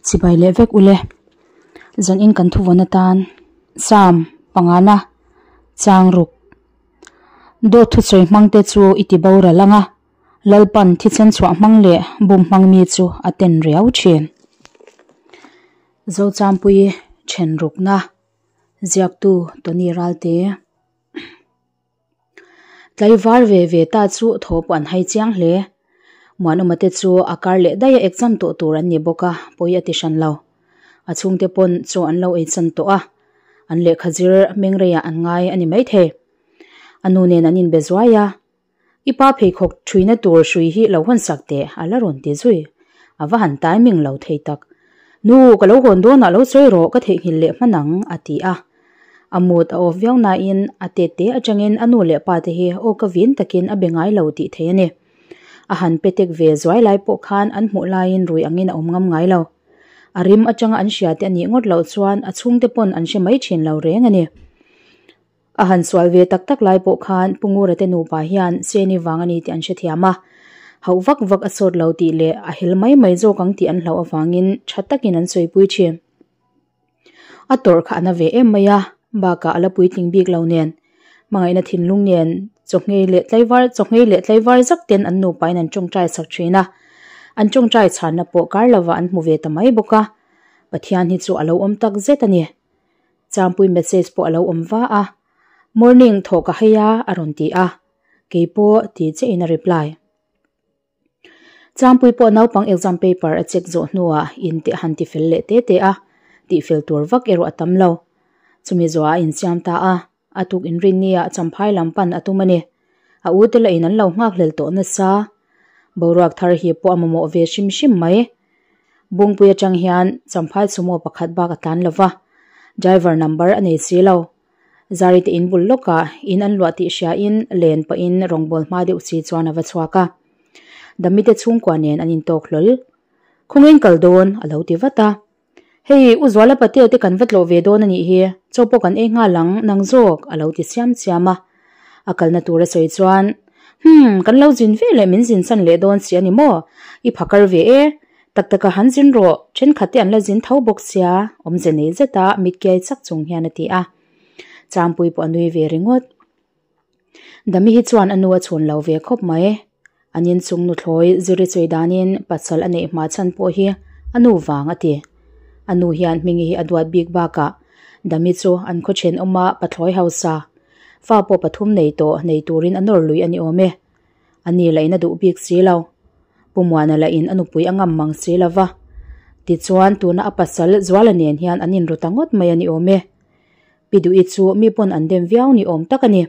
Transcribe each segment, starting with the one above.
Chibai leh vek ule. Zan in kan thuvawn atan Psalm pangana chang ruk. Dawt thusawi hmang te chu i ti boral ang a, Lalpan thisen chhuah hmang leh bum hmang mi chu a ten riau thin. Zochampui then rukna ziaktu Tony Ralte. Tlaivar ve ve ta chu thaw pawh an hai chiang hle. Muanawma te chu a kar leh daih a exam tawh tur an ni bawk a, pawi a ti hran lo. A chhungte pawn chaw an lo ei chan tawh a, an lehkha zir mengreiah an ngai a ni maithei. A nu nen an inbe zuai a, I pa pheikhawk thuina tur hrui hi lo hawn sak teh a la rawn ti zui. A va han timing lo thei tak. Nu, ka lo hawn dawnah lo sawi rawh, ka theihnghilh leh hman ang, a ti a. A mood a off viau nain a tete atangin a nu leh pa te hi aw ka vin takin a be ngai lo tih thei a ni. A han pe tek ve zuai lai pawh khan an hmuh laiin rui angin a awm ngam ngai lo. A rim atanga an hria te a nih ngawt loh chuan a chhungte pawn an hre mai thin lo reng a ni. A han sual ve tak tak lai pawh khan Pu Ngura te nupa hian Seni vang a ni tih an hrethiam a, hauh vak vak a sawt lo tih leh a hel mai mai zawk ang tih an hlauh avangin tha takin an sawipui thin. A tawrh kha a na ve em mai a, bakah a la puitling bik lo nen. Hmangaihna thinlung nen chawhngei leh tlaivar chawhngei leh tlaivar zak ten an nupain an tawngtai sak thin a, an tawngtai chhanna pawh kar lovah an hmu ve ta mai bawk a, Pathian hi chu a lo awm tak zet a ni. Champui message pawh a lo awm va a, Morning thawh ka hei a a rawn ti a, kei pawh ti che in a reply. Champui pawh naupang exam paper a check zawh hnuah in te han ti fel leh te te a, tih fel tur vak erawh a tam lo. Chumi zawhah a insiam ta a, a tuk inrinni ah Champhai lam pan a tum a ni. A u te lah in an lo nghakhlel tawh nasa. Boruak thar hi pawh a mamawh ve hrim hrim mai. Bungpui atang hian Champhai sumo pakhat bak a tlan lova, driver number a nei si lo. Zari te in bul lawkah in an luah tih hria in len pawhin rawngbâwl hma deuh si chuan a va chhuak a. Dami te chhungkua nen an intawk hlawl. Khawngin kal dawn a lo ti vat a. Hei, U Zuala Patel te kan va tlawh ve dawn a nih hi, chaw pawh kan ei nghal ang, nang zawk, a lo ti siam siam a. A kalna tur a sawi chuan, Hum, kan lo zin ve leh min zin san leh dawn si a ni maw? I phakar ve e. Tak taka han zin rawh, thenkhat te an la zin tho bawk sia, awmze nei zeta mitkiai chak chung hian a ti a. Changpui pawh a nui ve ringawt. Dami hi chuan a nu a chhun lo ve khawp mai. An inchung nuthlawi ziri chhui danin pasal a neih hma chhan pawh hi a nu vang a ti. A nu hian Hmingi hi a duat bik bakah Dami chu an khaw thenawma pathlawi hausa, fa pawh pathum nei tawh nei turin a nawr lui a ni awm e. A ni lah in a duh bik si lo. Pu Muana lah in a nupui a ngam mang si lo va. Tichuan tuna a pasal Zuala nen hian an inru ta ngawt mai a ni awm e. Pi Duhi chu mi pawn an dem viau ni awm tak a ni.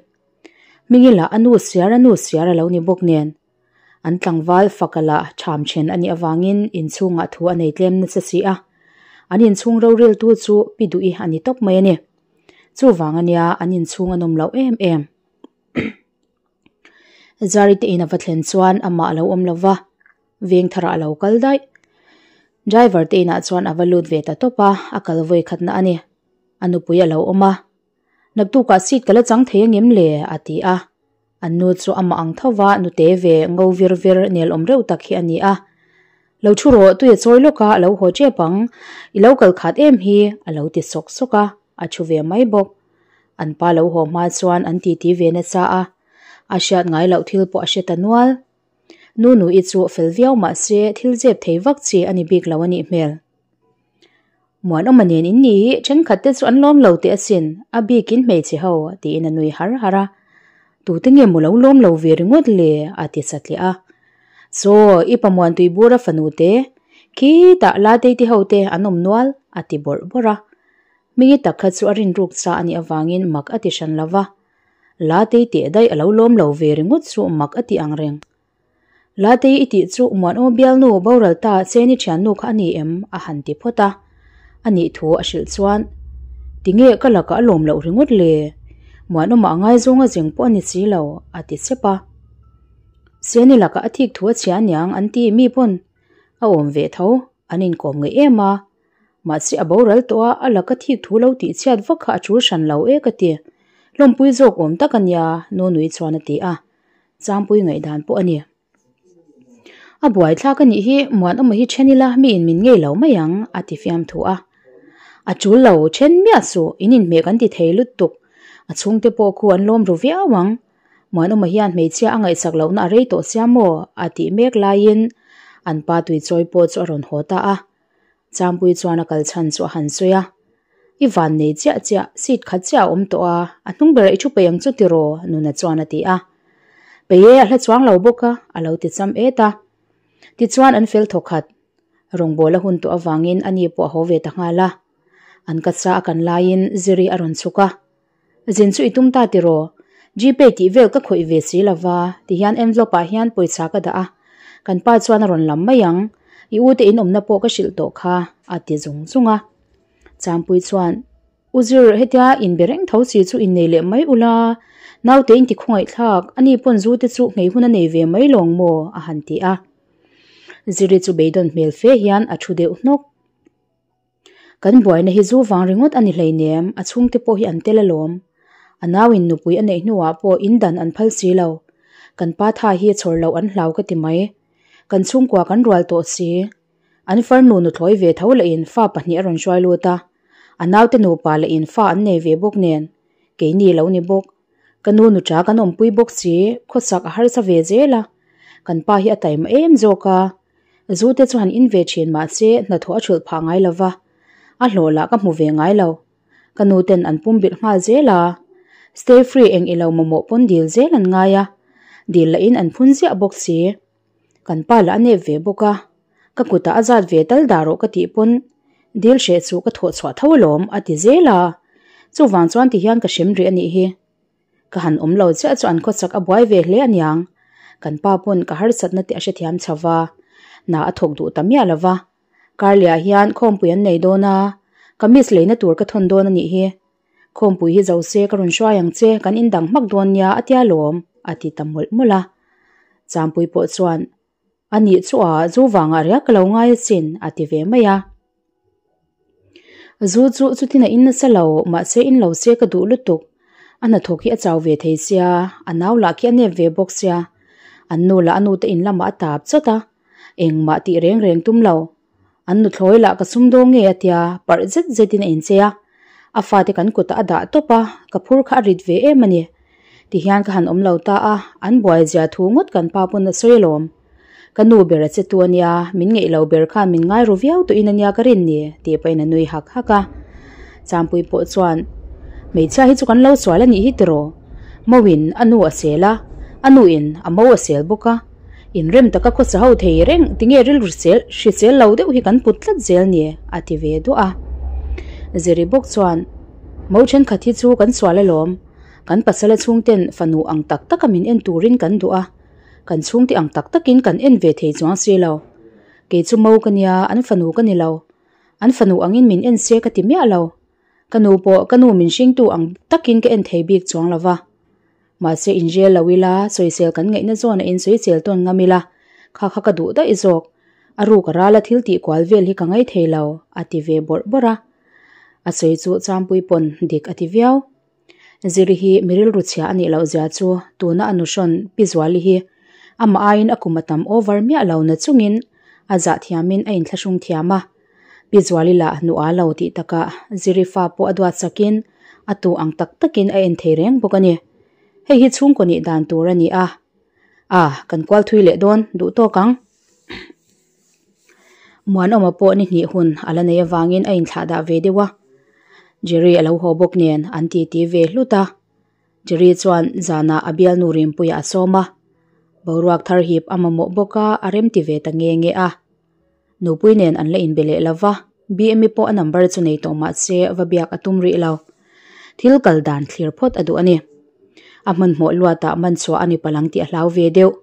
Hmingi lah a nu siar a nu siar a lo ni bawk nen. An tlangval faka lah ṭham ṭhen a nih avangin inchhungah thu a nei tlem nasa si a. An inchhung roreltu chu Pi Duhi a ni tawp mai a ni. Chuvang a nia an inchhung a nawm loh em em. Zari te in a va thlen chuan amah a lo awm lo va, veng tharah a lo kal daih. Driver te inah chuan a va lut ve ta tawp a, a kal vawi khatna a ni. A nupui a lo awm a, Naktukah seat ka la chang thei angem le? a ti a. An nu chu amah ang tho va, nute ve ngo vir vir nel awm reuh tak hi a ni a. Lo thu rawh, tui a chawi lawk a, a lo haw tep ang. I lo kal khat em hi, a lo ti sawk sawk a, a thu ve mai bawk. An pa lo haw hma chuan an titi ve nasa a, a hriat ngai loh thil pawh a hre ta nual. Nu Nui chu fel viau mah se thil zep thei vak chi a ni bik lo a nih hmel. Muanawma nen in ni hi thenkhat te chu an lawm lo teh asin, a bikin hmeichhe ho tiin a nui har har a. Tute nge maw lo lawm lo ve ringawt le? a ti satliah a. Saw, i pa Muantui bura fanu te, khitah Latei te ho te an awm nual a ti bawrh bawrh a. Hmingi tak kha chu a rinruk sa a nih avangin mak a ti hran lo va. Latei teh daih a lo lawm lo ve ringawt chu mak a ti ang reng. Latei i tih chu Muanawm bialnu boral ta Cheni thiannu kha a ni em? a han ti phawt a. A nih thu a hrilh chuan, Tinge ka lakah a lawm loh ringawt le? Muanawma a ngaizawng a zeng pawh a ni si lo, a ti sep a. Cheni lakah a thik thu a chhia aniang an ti mi pawn a awm ve tho, an inkawm ngei em a. Mahse a boral tawh a, a laka thik thu lo tih chhiat vak kha a tul hran lo e ka ti. Hlawmpui zawk awm tak a nia, Nunui chuan a ti a. Changpui ngaihdan pawh a ni. A buaithlak a nih hi, Muanawma hi then ila mi in min ngei lo mai ang, a ti fiamthu a. A tul lo, then miah suh, in inhmeh kan ti thei lutuk. A chhungte pawh khu an lawm ru viau ang. Muanawma hian hmeichhia a ngaihsak lohna a rei tawh sia maw? a tih mek laiin an pa tuichawi pawh chu a rawn haw ta a. Changpui chuan a kal chhan chu a han sawi a. I van nei chiah chiah, seat khat chiah a awm tawh a, a hnung berah i thu peih ang chu tiraw? Nuna chuan a ti a. Peih e, a hla chuang lo bawk a, a lo ti cham et a. Tichuan an fel thawkhat. Rawngbawla hun tawh avangin ani pawh a haw ve ta nghal a. An ka sa a kan laiin Ziri a rawn chhuk a. Zin chu i tum ta tiraw? Gpay tih vel ka khawih ve si lova, tihian envelope ah hian pawisa ka dah a. Kan pa chuan a rawn lam mai ang. I ute in awmna pawh ka hrilh tawh kha, a ti zung zung a. Changpui chuan, U Zir, hetia inbe reng tho si chu innei leh mai ula, naute in ti khawngaihthlak, ani pawn zu te chu nghei hun a nei ve mai lawng maw? a han ti a. Ziri chu beidawn hmel fe hian a thu deuh hnawk. Kan buaina hi zu vang ringawt a ni hleinem, a chhungte pawh hi an tel alawm. A nauin nupui a neih hnuah pawh in dan an phal si lo. Kan pa tha hi chhawr loh an hlau ka ti mai. Kan chhungkua kan rual tawh si. An farnu nuthlawi ve tho lahin fa pahnih a rawn hruai lut a, a naute nupa lahin fa an nei ve bawk nen, keini lo ni bawk. Ka nu nuṭa kan awmpui bawk si, khawsak a harsa ve zel a, kan pa hi a taima em zawk a. Zu te chu han in ve thin mahse hnathawh a thulh phah ngai lo va, a hlawh lah ka hmu ve ngai lo. Ka nu ten an pum bilh nghal zel a, stay free eng ilo mamawh pawn dil zel an ngai a, dil lahin an phun ziah bawk si. Kan pa lah a nep ve bawk a, ka kutah a zat ve tal dah rawh ka tih pawn dil hreh chu ka thawh chhuah tho alawm a ti zel a, chuvang chuan tihian ka hrem rih a nih hi. Ka han awm lo chiah chu an khawchak a buai ve hle aniang. Kan pa pawn ka harsatna te a hrethiam chho va, hna a thawk duh ta miah lo va. Karliah hian khawmpui an nei dawn a, kamis leina tur ka thawn dawn a nih hi. Khawmpui hi zo se ka rawn hruai ang che, kan indang hmak dawn nia a tia lawm, a ti ta mawlh mawlh a. Changpui pawh chuan, A nih chu a, zu vangah riak ka lo ngai asin, a ti ve mai a. Zu chu chutin a in nasa lo, mahse in lo se ka duh lutuk. A hnathawk hi a chau ve thei sia, a nau lah khi a nep ve bawk sia. An nu lah a nute in lamah a tap chawt a, engmah tih reng reng tum lo. An nuthlawi lah ka sumdawng nge a tia, parh zet zetin a inchei a. A fate kan kutah a dah tawp a, ka phur kha a rit ve em a ni. Tihian ka han awm lo ta a, an buai zia thu ngawt kan pa pawn a sawi alawm. Ka nu ber a che tu a nia, min ngeih lo ber khan min ngai ru viau tawhin a nia ka rin ni, tih pahin a nui hak hak a. Changpui pawh chuan, Hmeichhia hi chu kan lo sual a nih hi tiraw? Mauin a nu a sel a, a nuin a mo a sel bawk a. Inrem taka khawsa ho thei reng tinge rilru sel hrisel lo deuh hi kan put tlat zel ni a ti ve duah a. Ziri bawk chuan, Mo thenkhat hi chu kan sual alawm, kan pasala chhungten fanu ang tak taka min en turin kan duh a, kan chhungte ang tak takin kan en ve thei chuang si lo. Kei chu mo ka nia, an fanu ka ni lo. An fanu angin min en se ka ti miah lo. Ka nu pawh ka nu min hringtu ang takin ka en thei bik chuang lo va. Mahse inrel lo ila, sawisel kan ngaihna zawn a insawisel tawn ngam ila, kha kha ka duh daih zawk. A ruk a rala thil tih kual vel hi ka ngai thei lo, a ti ve bawrh bawrh a. A sawi chu Changpui pawn dik a ti viau. Ziri hi mi rilru chhia a nih loh zia chu tuna a nuhrawn Pi Zuali hi amah aiin a kum a tam over miah lo na chungin a zah thiamin a inthlahrung thiam a. Pi Zuali lah hnuh a lo tih takah Ziri fa pawh a duat sakin a tu ang tak takin a en thei reng bawk a ni. Hei hi chhungkaw nih dan tur a ni a. A, kan kual thui leh dawn duh tawk ang. Muanawma pawh ni hnih hun a la nei avangin a inthlah dah ve deuh a. Jerry a lo haw bawk nen an titi ve hlut a. Jerry chuan zanah a bialnu Rinpuia a sawm a. Boruak thar hip a mamawh bawk a, a remti ve ta nge nge a. Nupui nen an la inbe leh lo va, BMI pawh a number chu nei tawh mah se va biak a tum rih lo. Thil kal dan thlir phawt a duh a ni. A hmanhmawh luatah man chhuah a ni palang tih a hlau ve deuh.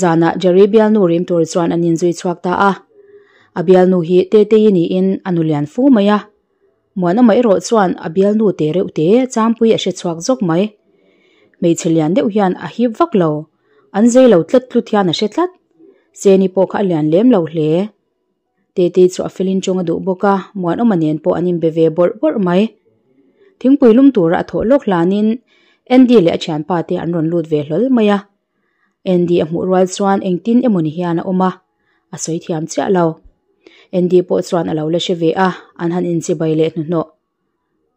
Zanah Jerry bialnu rim tur chuan an inzui chhuak ta a. A bialnu hi Tetei niin a nu lian fu mai a. Muanawma erawh chuan a bialnu te reuh te Changpui a hre chhuak zawk mai. Hmeichhe lian deuh hian a hip vak lo. An zei lo tlat tlut hian a hre tlat. Seni pawh kha a lian lem lo hle. Tetei chu a felin chawng a duh bawk a, Muanawma nen pawh an inbe ve bawrh bawrh mai. Thingpui lum tura a thawh lawk hlanin Andy leh a thianpa te an rawn lut ve hlawl mai a. Andy a hmuh rual chuan engtin emawni hian a awm a, a sawi thiam chiah lo. Andy pawh chuan a lo la hre ve a, an han inchibai leh hnuhnawh.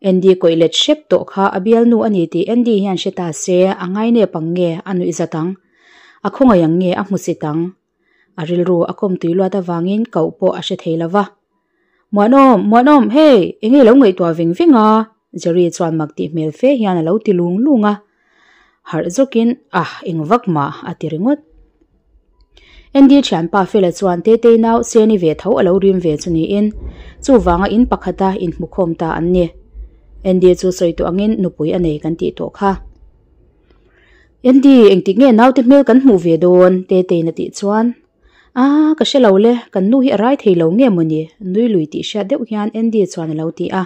Andy kawih let hrep tawh kha a bialnu a ni tih Andy hian hre ta se, a ngainep ang nge a nuihzat ang? A khawngaih ang nge a hmusit ang? A rilru a kawm tui luat avangin koh pawh a hre thei lo va. Muanawm! Muanawm! Hey! Enge lo ngaihtuah veng veng a? Jerry chuan mak tih hmel fe hian a lo ti lung lung a. Harh zawkin, Ah, eng vak mah? a ti ringawt. Andy thianpa Fela chuan Tetei nau Seni ve tho a lo rim ve chu niin, chuvanga in pakhata inhmukhawm ta an ni. Andy chu sawi tawh angin nupui a nei kan tih tawh kha. Andy, engtik nge naute hmel kan hmuh ve dawn? Tetei'n a tih chuan, Ah, ka hre lo le, kan nu hi a rai thei lo nge mawni? Nui lui tih hriat deuh hian Andy chuan a lo ti a.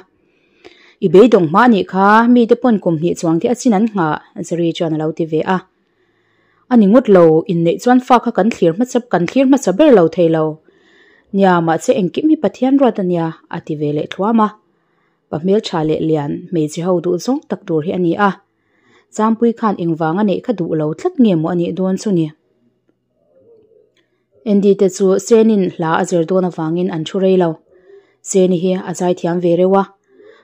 I beidawng hma anih kha, mite pawn kum hnih chuang te a chin an nghah, Zari chuan a lo ti ve a. A ni ngawt lo, inneih chuan fa kha kan thlir hmasa kan thlir hmasa ber lo thei lo. Nia, mahse engkim hi Pathian ruat a nia, a ti ve leh thluam a. Pa hmeltha leh lian, hmeichhe ho duh zawng tak tur hi a ni a. Changpui khan engvang a neih kha duh lo tlat nge maw a nih dawn chu ni. Andy te chu Senin hla a zir dawn avangin an thu rei lo. Seni hi a zai thiam ve reuh a.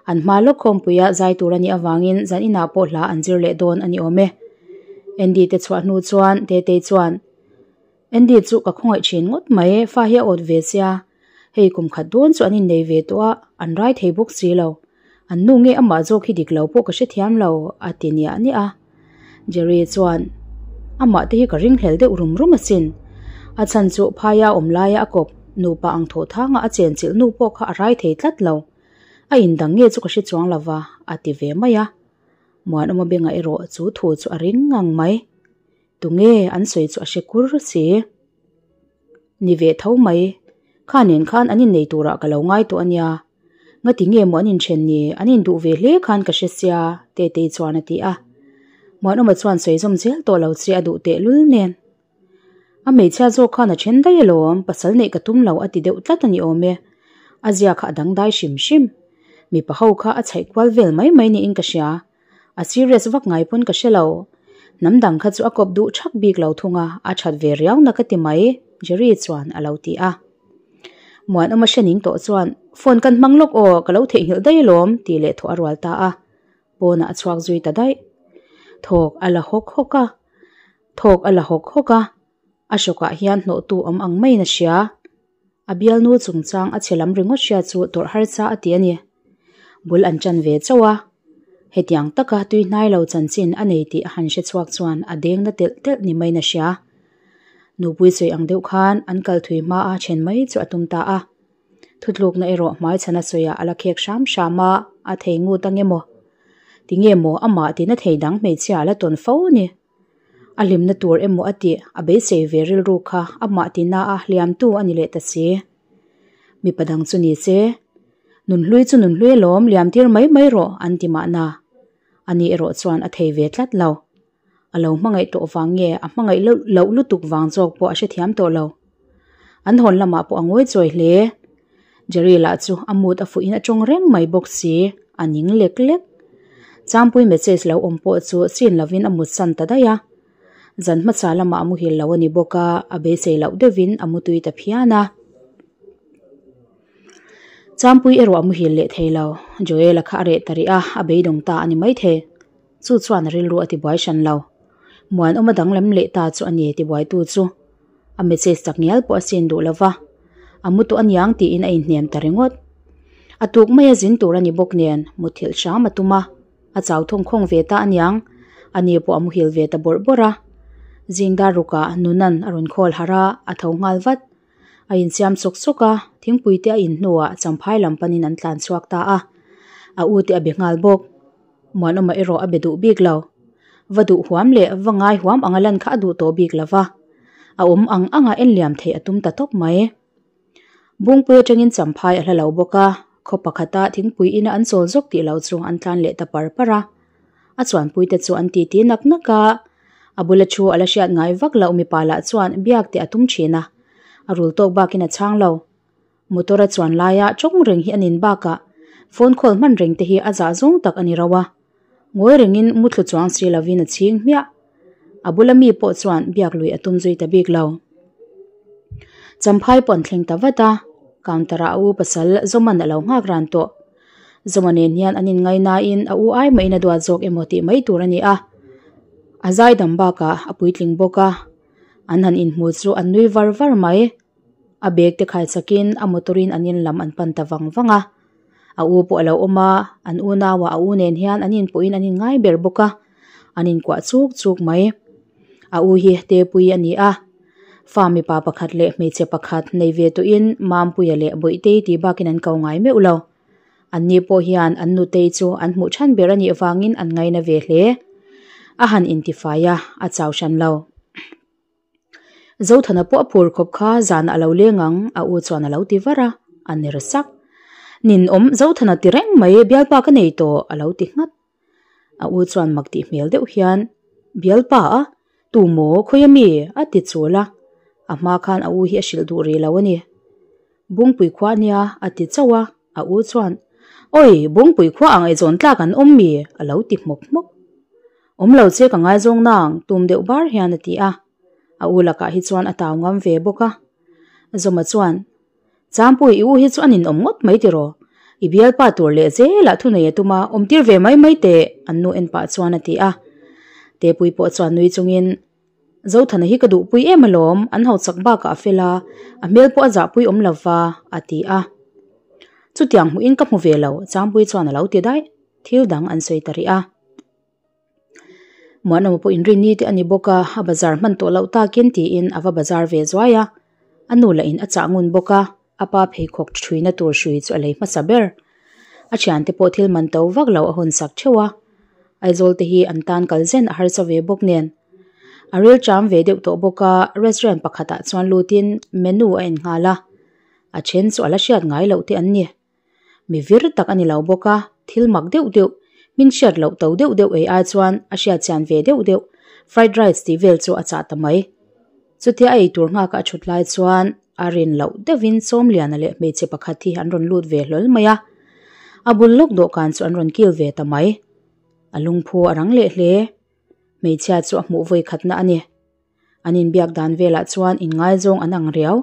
An hma lawk khawmpuia zai tur a nih avangin zan inah pawh hla an zir leh dawn a ni awm e. Andy te chhuah hnu chuan Tetei chuan, Andy chu ka khawngaih thin ngawt mai, fa hi a awt ve sia. Hei kum khat dawn chu an innei ve tawh a, an rai thei bawk si lo. An nu nge amah zawk hi dik lo pawh ka hrethiam lo, a ti niah niah a. Jerry chuan, Amah te hi ka ringhlel deuh rum rum asin. A chhan chu phaia awm laia a kawp nupa ang thawh thanga a chenchilh nu pawh kha a rai thei tlat lo. A indang nge chu ka hre chuang lo va, a ti ve mai a. Muanawma bengah erawh chu thu chu a ring ngang mai. Tunge an sawi chu a hre kur si. Ni ve tho mai. Kha nen khan an innei turah ka lo ngai tawh a nia. Ngati nge maw an inthen ni, an induh ve hle khan ka hre sia, Tetei chuan a ti a. Muanawma chuan sawi zawm zel tawh lo che a duh tehlul nen. A hmeichhia zawk khan a then daih alawm, pasal neih ka tum lo a ti deuh tlat a ni awm e. A zia kha a dangdai hrim hrim. Mipa ho kha a chhaih kual vel mai mai niin ka hria. A serious vak ngai pawn ka hre lo. Hnam dang kha chu a kawp duh thak bik lo thung a, a that ve riau na ka ti mai, Jerry chuan a lo ti a. Muanawma hre ning tawh chuan, Phone kan hmang lawk aw, ka lo theihnghilh daih alawm, tih leh thawh a rual ta a. Pawnah a chhuak zui ta daih. Thawk a la hawk hawk a. Thawk a la hawk hawk a. A hrawkah hian hnawhtu awm ang maiin a hria. A bialnu chungchang a chhe lam ringawt hria chu tawrh harsa a ti a ni. Bul an ṭan ve chauh a, hetiang taka tui hnai lo chanchin a nei tih a han hre chhuak chuan a deng na telh telh ni maiin a hria. Nupui sawi ang deuh khan an kal thui hma a then mai chu a tum ta a. Thutlukna erawh hmaichhana sawiah a la khek hram hram a, a thei ngut ang emaw? Tinge maw amah tina thei dang hmeichhia a la tawn fo ni? A hlimna tur emaw a tih a beisei ve rilru kha amah tina a hliamtu a ni leh ta si. Mipa dang chu ni se, Nunhlui chu nunhlui alawm liam tir mai mai rawh an ti mahna. Ani erawh chuan a thei ve tlat lo. A lo hmangaih tawh vang nge a hmangaih loh lutuk vang zawk pawh a hrethiam tawh lo. An hawn lamah pawh a ngawi chawi hle. Jerry lah chu a mood a fuhin a tawng reng mai bawk si, a ning lek lek. Changpui message lo awm pawh chu chin lovin a mutsan ta daih a. Zan hmasa lamah a muhil lo a ni bawk a, a beisei loh deuhin a mutui ta phian a. Changpui erawh a muhil leh thei lo. Joel-a kha a reh ta rih a, a beidawng ta a ni maithei. Chu chuan a rilru a tibuai hran lo. Muanawma danglam leh ta chu a ni tibuaitu chu. A message tak ngial pawh a sin duh lo va, a mu tawh aniang tiin a inhnem ta ringawt. A tuk mai a zin tur a ni bawk nen muthilh hram a tum a, a chau thawng khawng ve ta aniang, a ni pawh a muhil ve ta bawrh bawrh a. Zingdar rukah Nunan a rawn khawl harh a, a tho nghal vat. A insiam sawk sawk a, thingpui te a in hnuah champhai lam panin an tlan chhuak ta a, a u te a be nghal bawk. Muanawma erawh a be duh bik lo. Va duh huam leh va ngai huam anga lan kha a duh tawh bik lo va, a awm ang anga en liam theih a tum ta tawp mai. Bungpui atangin champhai a hla lo bawk a, khaw pakhata thingpui ina an chawl zawk tih lo chu an tlan leh ta par par a. A chuanpuite chu an titi nak nak a, a bula thu a la hriat ngai vak loh mipa lah chuan biak teh a tum thin a, a rul tawk bakin a chhang lo. Motor a chuan laia tawng reng hi a nin bakah phone call hman reng te hi a zah zawng tak a ni ro a. Ngawi rengin muthlu chuang si lovin a chhing hmiah. A bula mi pawh chuan biak lui a tum zui ta bik lo. Champhai pawh an thleng ta vat a, counter ah a u pasal Zawman a lo nghak ran tawh. Zawma nen hian an inngai nain a u ai mahin a duat zawk emaw tih mai tur a ni a. A zaidam bakah a puitling bawk a, an han inhmu chu an nui var var mai. A bag te khai chakin a motor in an in lam an pan ta vang vang a. A u pawh a lo awm a, an unauah a u nen hian an inpawhin an inngai ber bawk a, an inkuah chuk chuk mai. A u hi Tepui a ni a, fa mipa pakhat leh hmeichhe pakhat nei ve tawhin Mampuia leh Bawihtei tih bakin an ko ngai meuh lo. Anni pawh hian an nutei chu an hmuh chhan ber a nih vangin an ngaina ve hle. A han intifai a, a chau hran lo. Zothana pawh a phur khawp kha zanah a lo leng ang, a u chuan a lo ti var a, a ner sak. Ninawm, Zothana ti reng mai, bialpa ka nei tawh, a lo ti nghat. A u chuan mak tih hmel deuh hian, Bialpa a? Tu maw? Khawi a mi? a ti chul a. A hma khan a u hi a hrilh duh rih lo a ni. Bungpui khua nia, a ti chauh a. A u chuan, Awi, Bungpui khua ah ngaihzawn tlak an awm mi? a lo ti hmawk hmawk. Awm lo che ka ngaizawng nang, tum deuh bar hian a ti a. A u lakah hi chuan a tau ngam ve bawk a. Zawma chuan, Champui, i u hi chu a ninawm ngawt mai tiraw? I bialpa tur leh zelah thunei a tum a, awmtir ve mai mai teh, an nu en pah chuan a ti a. Tepui pawh chuan nui chungin, Zothana hi ka duhpui em alawm, an hauchak bakah a fel a, a hmel pawh a zahpui awm lo va, a ti a. Chutiang hmuhin ka hmu ve lo, Champui chuan a lo ti daih. Thil dang an sawi ta rih a. Muanawma pawh inrinni te a ni bawk a, a bazar hman tawh loh takin tiin a va bazar ve zuai a. A nu lah in a chah ngun bawk a, a pa pheikhawk thuina tur hrui chu a lei hmasa ber. A thiante pawh thil man to vak lo a hawn sak theuh a. Aizawl te hi an tan kal zen a harsa ve bawk nen. A ril cham ve deuh tawh bawk a, restaurant pakhatah chuan lutin menu a en nghal a. A then chu a la hriat ngai loh te an ni. Mi vir tak a ni lo bawk a, thil mak deuh deuh, hming hriat loh to deuh deuh ei ai chuan a hriat chian ve deuh deuh fried rice tih vel chu a chah ta mai. Chutia a eitur nghaka a thut lai chuan a rin loh deuhin Sawmliana leh hmeichhe pakhat hi an rawn lut ve hlawl mai a, a bul lawk dawhkan chu an rawn kil ve ta mai. A lungphu a rang leh hle. Hmeichhia chu a hmuh vawi khatna a ni. An inbiak dan velah chuan inngaizawng an ang riau.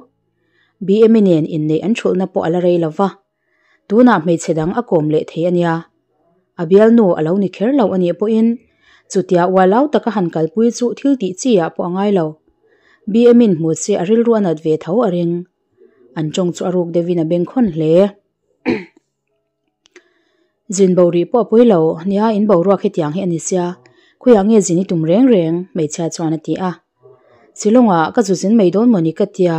BMI nen inneih an thulhna pawh a la rei lo va, tunah hmeichhe dang a kawm leh thei a nia. A bialnu a lo ni kher lo a nih pawhin chutia ualau taka han kalpui chu thil tih chi ah pawh a ngai lo. BMI'n hmu se a rilru a nat ve tho a ring. An tawng chu a ruk deuhin a bengkhawn hle. Zin bo rih pawh a pawi lo, nia in boruak hetiang hi a ni sia, khawiah nge zin i tum reng reng? Hmeichhia chuan a ti a. Shillong-ah ka zu zin mai dawn mawni ka tia,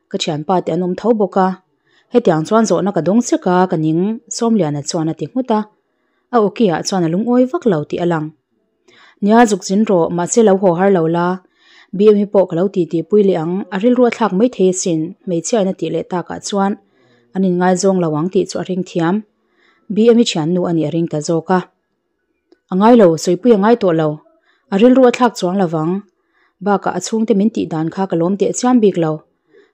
ka thianpa te an awm tho bawk a, hetiang chuan zawhna ka dawng sek a ka ning, Sawmliana chuan a ti nghut a. A awki-ah chuan a lungawi vak lo tih a lang. Nia zuk zin rawh, mahse lo haw har lo la, BM-i pawh ka lo titi pui leh ang, a rilru a thlak mai thei asin, hmeichhia in a tih leh takah chuan an inngaizawng lo ang tih chu a ring thiam. BM-i thiannu a nih a ring ta zawk a. A ngai lo, sawipui a ngai tawh lo, a rilru a thlak chuang lo vang. Bakah a chhungte min tih dan kha ka lawm teh chiam bik lo.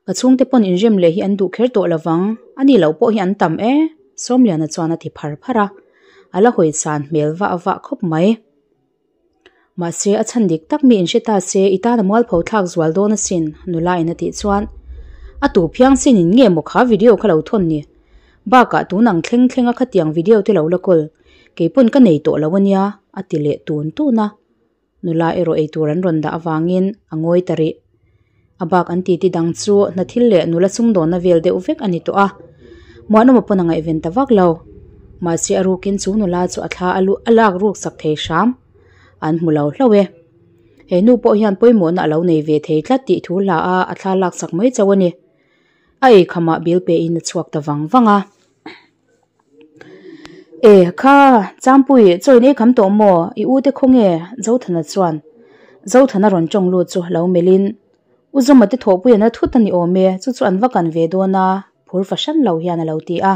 Ka chhungte pawn inrem leh hi an duh kher tawh lo vang, a ni loh pawh hi an tam e, Sawmliana chuan a ti phar phar a, a la hawi san hmel vah vah khawp mai. Mahse, a chhan dik tak mi inhre ta se i tan a mualpho thlak zual dawn asin, nula in a tih chuan a tu phiangsin in nge maw kha video kha lo thawn ni? Bakah tun ang thleng thleng a khatiang video te lo la kawl, keipawn ka nei tawh lo ania, a ti leh tun tun a. Nula erawh eitur an rawn dah avangin a ngawi ta rih. A bak an titi dang chu hna thil leh nula sumdawnna vel deuh vek a ni tawh a. Muanawma pawn a ngaihven ta vak lo. Mahse a rukin chu nula chu a thla a luh a lak ruk sak thei hram. An hmu lo hlauh e. He nu pawh hian pawimawhna a lo nei ve thei tlat tih thu hla a a thla lak sak mai chauh a ni. A eikhamah bil pe in a chhuak ta vang vang a. E kha, Champui, chaw in ei kham tawh maw? I u te khaw nge? Zothana chuan Zothana rawn tawng lut chu lo melh in, U Zawma te thawhpui an la thut a ni awm e, chu chu an va kan ve dawn a, phur fahran lo hian a lo ti a.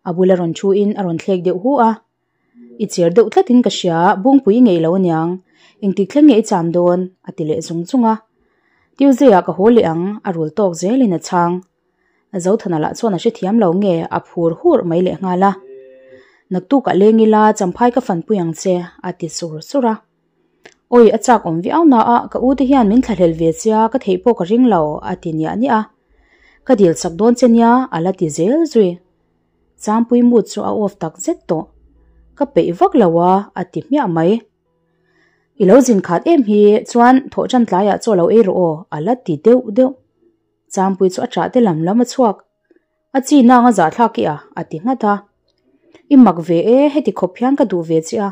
A bula rawn thu in a rawn thlek deuh hu a. I cher deuh tlat in ka hria, Bungpui i ngeih lo aniang, engtik thleng nge i cham dawn? a ti leh zung zung a. Tuesday ah ka haw leh ang, a rul tawk zel in a chhang. Zothana lah chuan a hrethiam lo nge a phur hur mai leh nghal a. Naktuk ah leng ila champhai ka fanpui ang che a ti sur sur a. Awi a chak awm viau na a, ka u te hian min thlahlel ve sia ka theih pawh ka ring lo a ti niah niah a. Ka dil chak dawn che nia a la ti zel zui. Changpui mood chu a off tak zet tawh. Ka peih vak lo a a ti hmiah mai. I lo zin khat em hi chuan thawh tan tlaiah chaw lo ei rawh aw a la ti deuh deuh. Changpui chu a ṭah te lam lam a chhuak. A chi nang a zahthlak i a, a ti nghat a. I mak ve e, heti khawp hian ka duh ve che a,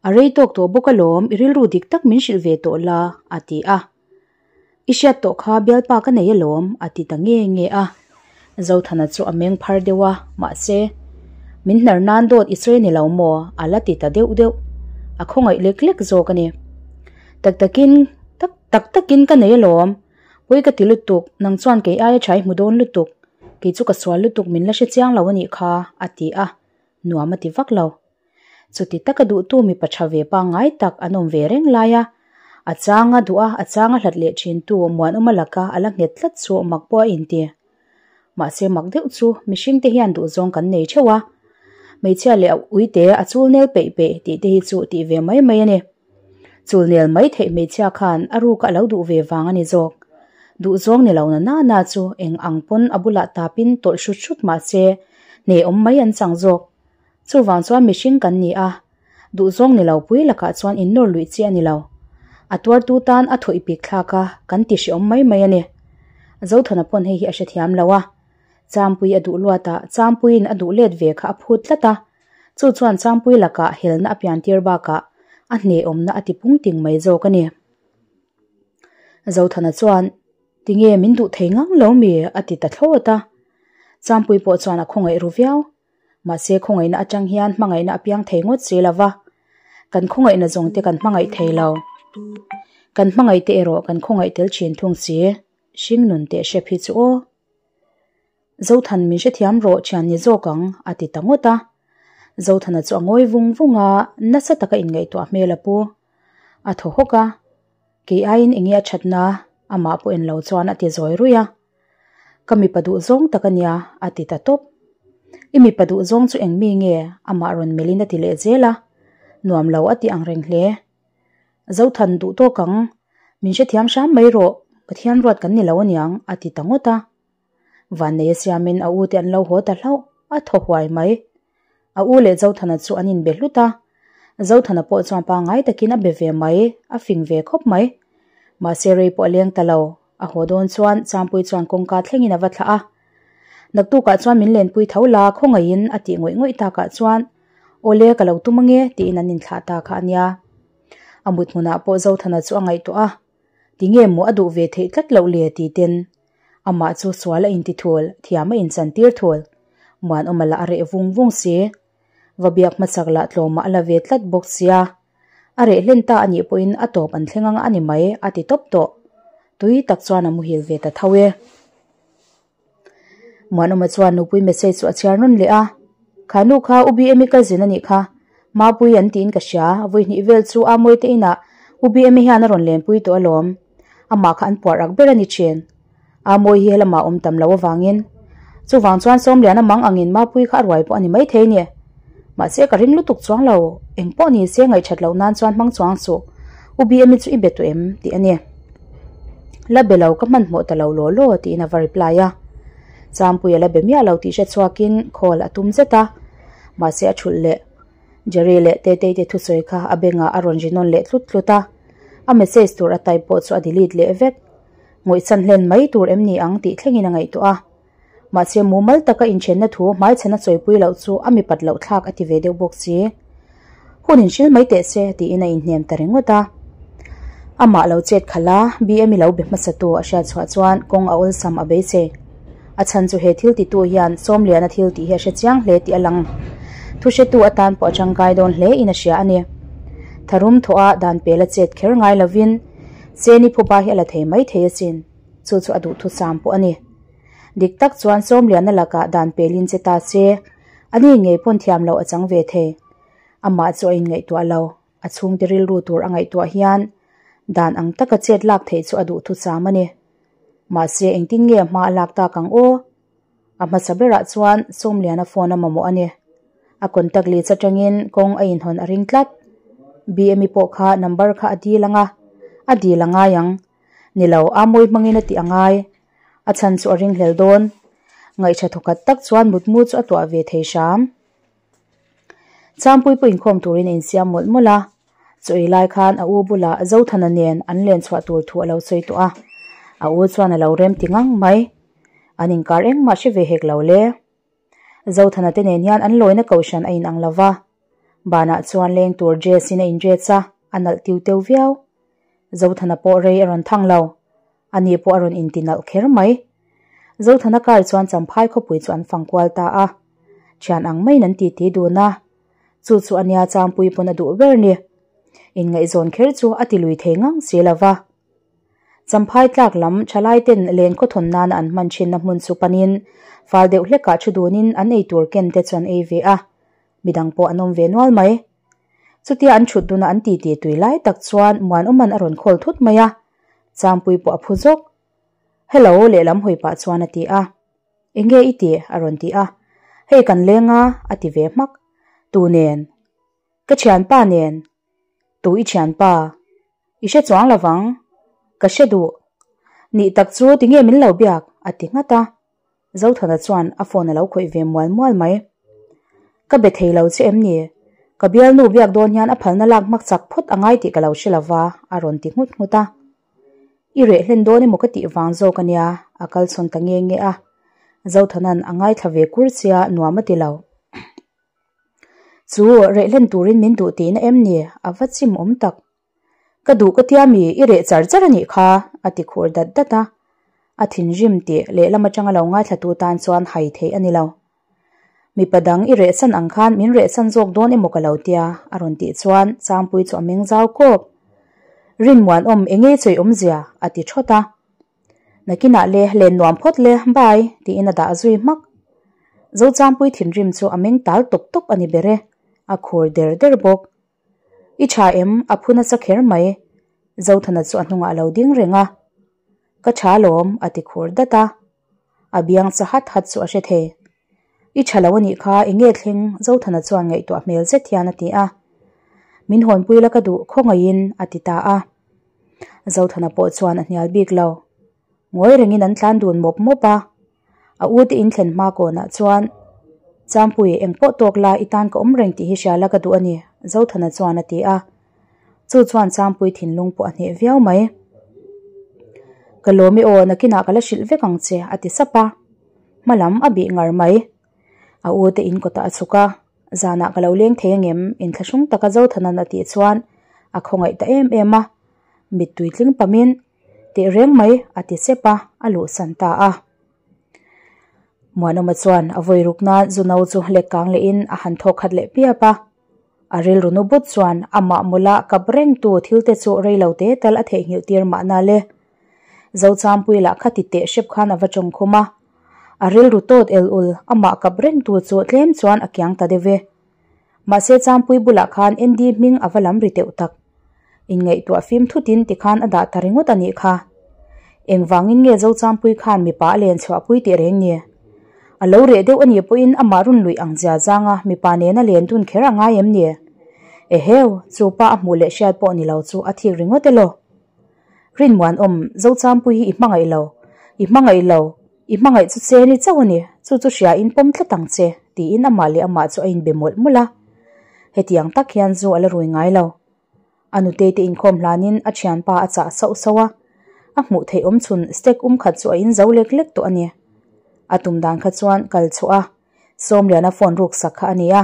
a rei tawk tawh bawk alawm, i rilru dik tak min hrilh ve tawh la, a ti a. I hriat tawh kha bialpa ka nei alawm, a ti ta nge nge a. Zothana chu a meng phar deuh a, mahse, Min hnar nan dawt i sawi a ni lo maw? a la ti ta deuh deuh. A khawngaih lek lek zawk a ni. Tak takin, tak tak takin ka nei alawm. Pawi ka ti lutuk, nang chuan kei aia tha i hmu dawn lutuk, kei chu ka sual lutuk min la hre chiang lo a nih kha, a ti a, nuam a ti vak lo. Chuti taka duhtu mipa tha ve pangngai tak an awm ve reng lai a, a changa duh a, a changa hlat leh thintu Muanawma laka a la nghet tlat chu mak pawh a inti. Mahse mak deuh chu mihring te hian duhzawng kan nei theuh a, hmeichhia leh a uite a chul nel peih peih tih te hi chu tih ve mai mai a ni. Chulnel mai theih hmeichhia khan a ruka a lo duh ve vang a ni zawk. Duhzawng ni lo na na na chu eng ang pawn a bulah tapin tawlh hrut hrut mah se hne awm mai an chang zawk. Chuvang chuan mihring kan ni a, duhzawng ni lo pui lakah chuan innawr luih chi a ni lo. A tuartu tan a thaw i pik thlak a, kan ti hreawm mai mai a ni. Zothana pawn hei hi a hrethiam lo a, Champui a duh luat a, Champuiin a duh let ve kha a phut tlat a, Chu chuan Changpui lakah helna a piantir bakah a hnehawmna a ti pung ting mai zawk a ni. Zothana chuan, Tinge min duh thei ngang lo mi? a ti ta thlawt a. Changpui pawh chuan a khawngaih ru viau. Mahse khawngaihna atang hian hmangaihna a piang thei ngawt si lo va. Kan khawngaihna zawng te kan hmangaih thei lo. Kan hmangaih te erawh kan khawngaih tel thin thung si. Hringnun teh hrep hi chu aw. Zothan min hrethiam rawh thian ni zawk ang a ti ta ngawt a. Zothana chu a ngawi vung vung a, nasa taka inngaihtuah hmel a pu. A thaw hawk a, Kei aiin enge a thatna? Amah pawh en lo chuan a ti zawi ruih a. Ka mipa duh zawng tak a nia a ti ta tawp. I mipa duh zawng chu eng mi nge? Amah rawn melhin a ti leh zel a. Nuam lo a ti ang reng hle. Zothan duh tawk ang, min hrethiam hram mai rawh, Pathian ruat kan ni lo aniang a ti ta ngawt a. Vannei a siamin a u te an lo haw ta hlauh, a thaw huai mai. A u leh Zothana chu an inbe hlut a, Zothana pawh chuan pangngai takin a be ve mai, a fing ve khawp mai. Mahse rei pawh a leng ta lo, a haw dawn chuan Changpui chuan kawngka thlengin a va thlah a. Naktukah chuan min lenpui tho la, khawngaihin a tih ngawih ngawih takah chuan, Awle ka lo tum ange tiin an inthlah ta kha a nia. A mut hmunah pawh Zothana chu a ngaihtuah a, Tinge maw a duh ve theih tlat loh le ti ten amah chu sual a inti thul, thiam a inchantir thul. Muanawma lah a reh vung vung si. Va biak hmasak lah tlawmah a la ve tlat bawk sia. A reh hlen ta anih pawhin a tawp an thleng ang a ni mai a ti tawp tawh. Tui tak chuan a muhil ve ta tho e. Muanawma chuan nupui message chu a chhiar nawn leh a, Kha nu kha U BM-i cousin a nih kha, Mapui an tiin ka hria, vawi hnih vel chu a mawi te inah U BM-i hian a rawn lenpui tawh alawm. Amah kha an puar ak ber a ni thin. A mawi hi helamah awm tam loh avangin. Chuvang chuan Sawmliana mang angin Mapui kha a ruai pawh a ni maithei ni. Mahse ka ring lutuk chuang lo, eng pawh ni se ngaihṭhat loh nan chuan hmang chuang suh. U BM-i chu i be tawh em? tih a ni. La be lo ka hmanhmawh ta lo law law tiin a va reply a. Changpui a la be miah lo tih hre chhuakin call a tum zet a, mahse a thulh leh. Jerry leh Tetei te thusawi kha a bengah a rawn ri nawn leh tlut tlut a, a message tur a type pawh chu a delete leh vek. Ngawihchan hlen mai tur em ni ang tih thlengin a ngaihtuah a. Mahse mumal taka inthenna thu hmaichhan a chawipui loh chu a mipat loh thlak a ti ve deuh bawk si. Hun inhrilh mai teh se tiin a inhnem ta ringawt a. Amah lo chet khalh a, BM i lo be hmasa tu a hriat chhuah chuan kawng a awlsam a beisei. A chhan chu he thil titu hian Sawmliana thil tih hi a hre chiang hle tih a lang. Thu hretu atan pawh a tangkai dawn hle in a hria a ni. Tharum thawh a dan pel a chet kher ngai lovin Cheni phuba hi a la thei mai thei asin. Chu chu a duhthusam pawh a ni. Dik tak chuan Sawmliana lakah dan pelin che ta se, ani ngei pawn thiam loh a chang ve thei. Amah chu a inngaihtuah lo, a chhungte rilru tur a ngaihtuah hian dan ang taka chet lak theih chu a duh thucham a ni. Mahse engtin nge hma a lak tak ang aw? A hmasa berah chuan Sawmliana phone a mamawh a ni. A contact list atangin kawng a inhawn a ring tlat. BM-i pawh kha number kha a dil anga, a dil a ngai ang. Ni lo, a mawi hmangin a tih a ngai. A chhan chu a ringhlel dawn. Ngaihṭha thawkhat tak chuan mutmu chu a tuah ve thei hram. Changpui pawh inkhawm turin a insiam mawlh mawlh a, chaw ei lai khan a u bulah Zothana nen an len chhuah tur thu a lo sawi tawh a, a u chuan a lo rem ti ngang mai. An inkar engmah hre ve hek lo le. Zothana te nen hian an lawina kohhran a inang lo va, banah chuan leng tur dress in a indress a, a nalh tiu teu viau. Zothana pawh rei a rawn thang lo, ani pawh a rawn inti nalh kher mai. Zothana car chuan Champhai khawpui chu an fang kual ta a, thian ang maiin an titi dun a, chu chu ania Changpui pawn a duh ber ni. Inngaihzawn kher chu a ti lui thei ngang si lo va. Champhai tlak lam thalai ten len khawthawn nana an hman thinna hmun chu panin fal deuh hlekah thu dunin an eitur ken te chu an ei ve a, midang pawh an awm ve nual mai. Chutia an thut duna an titi tui lai tak chuan Muanawman a rawn khawl thut mai a, Changpui pawh a phu zawk. Hello lehlam hawi pah chuan a ti a. Enge i ti? a rawn ti a. Hei kan leng a, a ti ve hmak. Tu nen? Ka thianpa nen. Tu i thianpa? I hre chuang lovang. Ka hre duh. Nih tak chu tinge min lo biak? a ti nghat a. Zothana chuan a phone a lo khawih ve mual mual mai. Ka be thei lo che em ni? Ka bialnu biak dawn hian a phalna lak hmak chak phawt a ngai tih ka lo hre lova, a rawn ti nghut nghut a. I reh hlen dawn emaw ka tih vang zawk a nia, a kal chhawn ta nge nge a. Zothana'n a ngaithla ve kur chia nuam a ti lo. Chu, reh hlen turin min duh tihna em ni? A va chim awm tak. Ka duh ka tia mi, i reh char char a nih kha, a ti khur dat dat a. A thinrim tih lehlam atanga lo ngaithlatu tan chuan hai theih a ni lo. Mipa dang i rehsan ang khan min rehsan zawk dawn emaw ka lo tia, a rawn tih chuan Changpui chu a meng zau kawk. Rinmuanawm enge chawi awmzia? a ti thawt a. Nakinah le, len nuam phawt le, bye, tiin a dah zui hmak. Zochangpui thinrim chu a meng tal tawp tawp a ni ber e, a khur der der bawk. I tha em? A phu nasa kher mai. Zothana chu a hnungah a lo ding reng a. Ka tha lawm, a ti khur dat a. A biang cha hat hat chu a hre thei. I tha lo a nih kha, eng nge thleng? Zothana chuan ngaihtuah hmel zet hian a ti a. Min hawnpui la ka duh khawngaihin, a ti ta a. Zothana pawh chuan a hnial bik lo. Ngawi rengin an tlan dun mawp mawp a. A u te in thlen hma kawnah chuan, Changpui, eng pawh tawk la, i tan ka awm reng tih hi hria la ka duh a ni, Zothana chuan a ti a. Chu chuan Changpui thinlung pawh a hneh viau mai. Ka lawm i aw, nakinah ka la hrilh vek ang che, a ti sap a. Hma lam a bih ngar mai. A u te in kawtah a chhuk a, Zanah ka lo leng thei angem? Inthlahrung taka Zothana'n a tih chuan a khawngaih ta em em a. Mittui tling pamin, Teh reng mai, a ti sep a, a luhsan ta a. Muanawma chuan a vawi ruk nan zu no chu lek kang lehin a han thawk khat leh piap a. A rilru nu but chuan amah mawla kap rengtu thil te chu rei lo te tal a theihnghilh tir mahna le. Zochangpui lah kha ti teh hrep khan a va tawng khum a. A rilru tawt el ul amah kap rengtu chu tlem chuan a kiang ta deuh e. Mahse Changpui bulah khan Andy hming a va lam ri teuh tak. Inngaihtuah fim thutin tikhan a dah ta ringawt a nih kha. Engvangin nge Zochangpui khan mipa a len chhuahpui tih reng ni? A lo reh deuh a nih pawhin amah rawn luih ang zia zanga mipa nena len dun kher a ngai em ni? Eheu, chu pa a hmuh leh hriat pawh ni lo chu a thik ringawt elaw? Rinmuanawm, Zochangpui hi i hmangaih lo, i hmangaih lo, i hmangaih chu che ni chauh a ni, chu chu hria in pawm tlat ang che, tiin amah leh amah chu a inbe mawlh mawlh a. Hetiang tak hian zu a la rui ngai lo. A nutei te inkhawm hlanin a thianpa a chah sauh sauh a, a hmuh theih awm chhun stag um khat chu a in zo lek lek tawh a ni. A tum dan kha chuan kal chhuah a, Sawmliana phone ruk sak kha a ni a.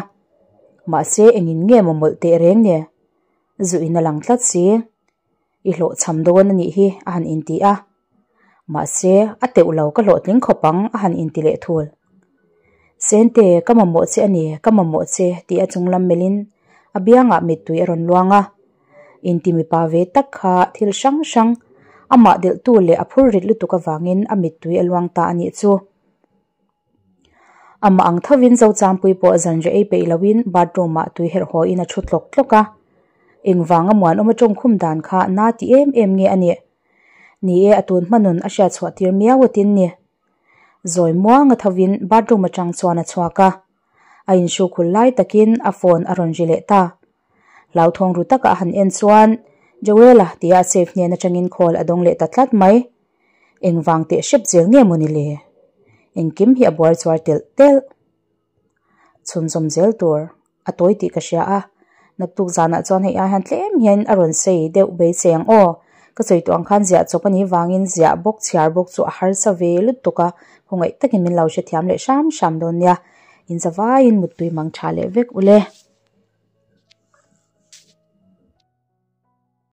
Mahse engin nge maw mawlh teh reng ni? Zu in a lang tlat si. I hlawhchham dawn a nih hi a han inti a. Mahse a teuh lo ka hlawhtling khawp ang a han inti leh thul. Sente, ka mamawh che a ni, ka mamawh che tih a chung lam melhin a biangah mittui a rawn luang a. Inti mipa ve tak kha thil hrang hrang amah delhtu leh a phur rit lutuk avangin a mittui a luang ta a nih chu. Amah ang thovin Zochangpui pawh zanriah ei peih loin bathroom ah tui herh haw in a thu tlawk tlawk a. Engvanga Muanawma tawngkhum dan kha na ti em em nge a nih? Ni e, a tun hma nun a hriat chhuah tir miau a tin ni. Zawi muanga thovin bathroom atang chuan a chhuak a. A inhru khul lai takin a phone a rawn ri leh ta. Hlauthawng ru taka a han en chuan, Joel-a tia a safe hnen atangin call a dawng leh ta tlat mai. Engvang teh hrep zel nge mawni le? Engkim hi a buar chuar telh telh. Chhunzawm zel tur a tawi tih ka hria a, naktuk zanah chuan hei ai hian tlem hian a rawn sei deuh beisei ang aw. Ka sawi tawh ang khan ziah chawp a nih vangin ziah bawk chhiar bawk chu a harsa ve lutuk a, khawngaih takin min lo hrethiam leh hram hram dawn nia. Inzavaiin muttui mang tha leh vek ule.